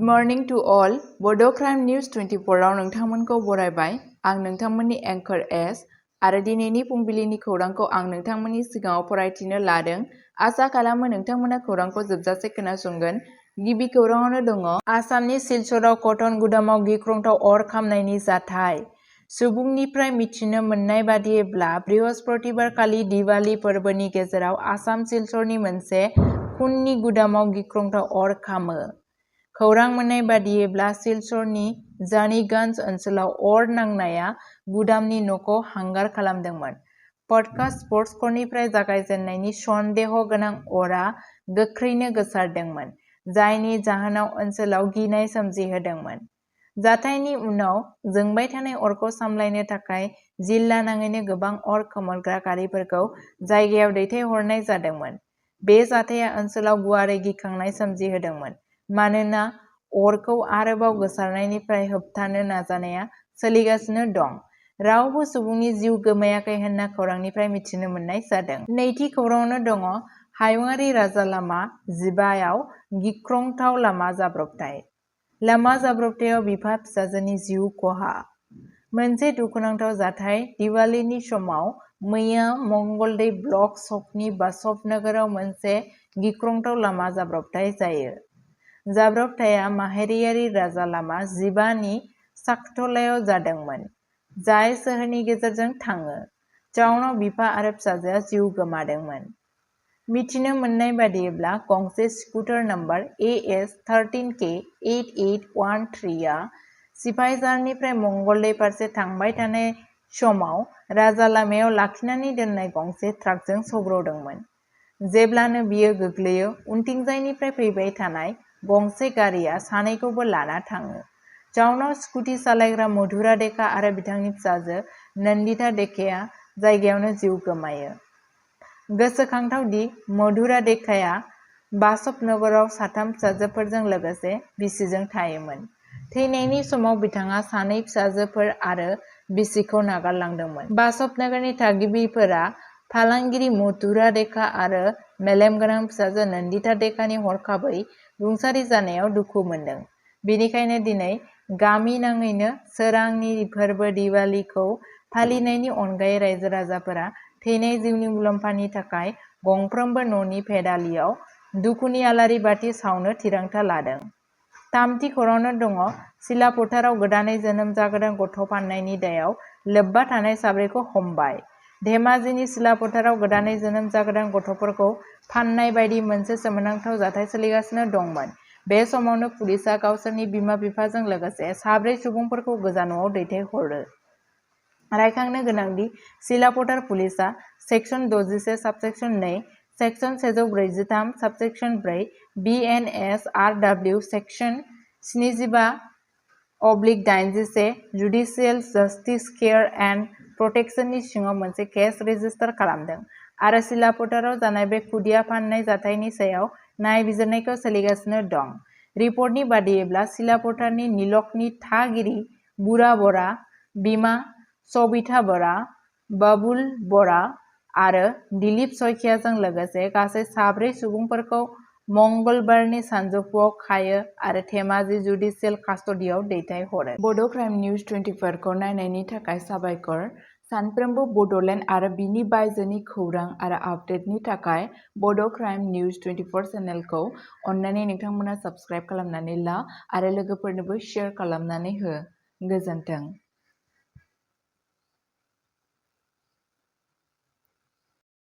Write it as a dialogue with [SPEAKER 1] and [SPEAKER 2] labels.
[SPEAKER 1] morning to all. Bodo News 24 आव नोंथांमोनखौ बरायबाय। आं नोंथांमोननि एंकर एस आरो दिनैनि फुंबिलिनि खौरांखौ आं नोंथांमोननि सिगाङाव फरायथिनो लादों। आसा खालामो नोंथांमोना खौरांखौ जोबजासे खोनासंगोन। गिबि खौराङावनो दङ आसामनि सिलचराव कटन गुदामाव गिख्रंथाव अर खामनायनि जाथाय। सुबुंनिफ्राय मिथिनो मोननाय बादियैब्ला बृहस्पतिबारखालि दिवाली फोरबोनि गेजेराव आसाम सिलचरनि मोनसे खुननि गुदामाव गिख्रंथाव अर खामो। खौरां मोननाय बादियैब्ला सिलचरनि जानीगंज ओनसोलाव अर नांनाया गुदामनि न'खौ हांगार खालामदोंमोन। पडकास्ट स्पर्ट्स कर्टनिफ्राय जागायजेननायनि सन्देह गोनां अरआ गोख्रैनो गोसारदोंमोन, जायनि जाहोनाव ओनसोलाव गिनाय सोमजिहोदोंमोन। जाथायनि उनाव जोंबाय थानाय अरखौ सामलायनो थाखाय जिल्ला नाङैनो गोबां अर खोमोरग्रा गारिफोरखौ जायगायाव दैथायहरनाय जादोंमोन। बे जाथाया ओनसोलाव गुवारै गिखांनाय सोमजिहोदोंमोन, मानोना अरखौ आरोबाव गोसारनायनिफ्राय होबथानो नाजानाया सोलिगासिनो दं। रावबो सुबुंनि जिउ गोमायाखै होनना खौरांनिफ्राय मिथिनो मोननाय जादों। नैथि खौराङावनो दङ हायुङारि राजा लामा 15 आव गिख्रंथाव लामा जाब्रबथाय। लामा जाब्रबथायाव बिफा फिसाजोनि जिउ खहा। मोनसे दुखुनांथाव जाथाय दिवालीनि समाव मैया मंगलदै ब्लक सकनि बासव-नगराव मोनसे गिख्रंथाव लामा जाब्रबथाय जायो। जाब्रबथाया माहारियारि राजा लामा 15 नि साखथलायाव जादोंमोन, जाय सोहोरनि गेजेरजों थाङो। जाउनाव बिफा आरो फिसाजोआ जिउ गोमादोंमोन। मिथिनो मोननाय बादियैब्ला गंसे स्कुटार नम्बर AS 13K 8813 आ सिपाहिजारनिफ्राय मंगलदै फारसे थांबाय थानाय समाव राजा लामायाव लाखिनानै दोननाय गंसे ट्राकजों सौग्रावदोंमोन। जेब्लानो बियो गोग्लैयो, उनथिंजायनिफ्राय फैबाय थानाय गंसे गारिया सानैखौबो लाना थाङो। जाउनाव स्कुटि सालायग्रा मधुरा डेका आरो बिथांनि फिसाजो नन्दिता डेकाया जायगायावनो जिउ गोमायो। गोसोखांथाव दि मधुरा डेकाया बासव-नगराव साथाम फिसाजोफोरजों लोगोसे बिसिजों थायोमोन। थैनायनि समाव बिथाङा सानै फिसाजोफोर आरो बिसिखौ नागारलांदोंमोन। बासव-नगरनि थागिबिफोरा फालांगिरि मधुरा डेका आरो मेलेमगोनां फिसाजो नन्दिता डेकानि हरखाबै रुंसारि जानायाव दुखु मोनदों। बेनिखायनो दिनै गामि नाङैनो सोरांनि फोरबो दिवालीखौ फालिनायनि अनगायै रायजो-राजाफोरा थैनाय जिउनि मुलाम्फानि थाखाय गंफ्रोमबो न'नि भेदालियाव दुखुनि आलारि बाथि सावनो थिरांथा लादों। थामथि खौराङावनो दङ सिलापथाराव गोदानै जोनोम जागोदान गथ' फाननायनि दायाव लोब्बा थानाय साब्रैखौ हमबाय। धेमाजिनि सिलापथाराव गोदानै जोनोम जागोदान गथ'फोरखौ फाननाय बायदि मोनसे सोमोनांथाव जाथाय सोलिगासिनो दंमोन। बे समावनो पुलिसआ गावसोरनि बिमा-बिफाजों लोगोसे साब्रै सुबुंफोरखौ गोजानाव दैथायहरो। रायखांनो गोनांदि सिलापथार पुलिसआ section 61 subsection 2, section 143 subsection 4, BNS-RW section 75/81 judicial justice care and प्रटेक्शननि सिङाव मोनसे केस रेजिस्टार खालामदों आरो सिलापथाराव जानाय बे खुदिया फाननाय जाथायनि सायाव नायबिजिरनायखौ सोलिगासिनो दं। रिपर्टनि बादियैब्ला सिलापथारनि निलकनि थागिरि बुरा बरा, बिमा सबिता बरा, बाबुल बरा आरो दिलीप सइकियाजों लोगोसे गासै साब्रै सुबुंफोरखौ मंगलबारनि सानजौफुआव खायो आरो धेमाजि जुडिशियेल कास्टडियाव दैथायहरो। बड' निउज 24 खौ नायनायनि थाखाय साबायखर। सानफ्रोमबो बड'लेण्ड आरो बिनि बायजोनि खौरां आरो आपडेटनि थाखाय बड' निउज 24 चेनेलखौ अन्नानै नोंथांमोना साबस्क्राइब खालामनानै ला आरो लोगोफोरनोबो शेयार खालामनानै हो। गोजोन्थों।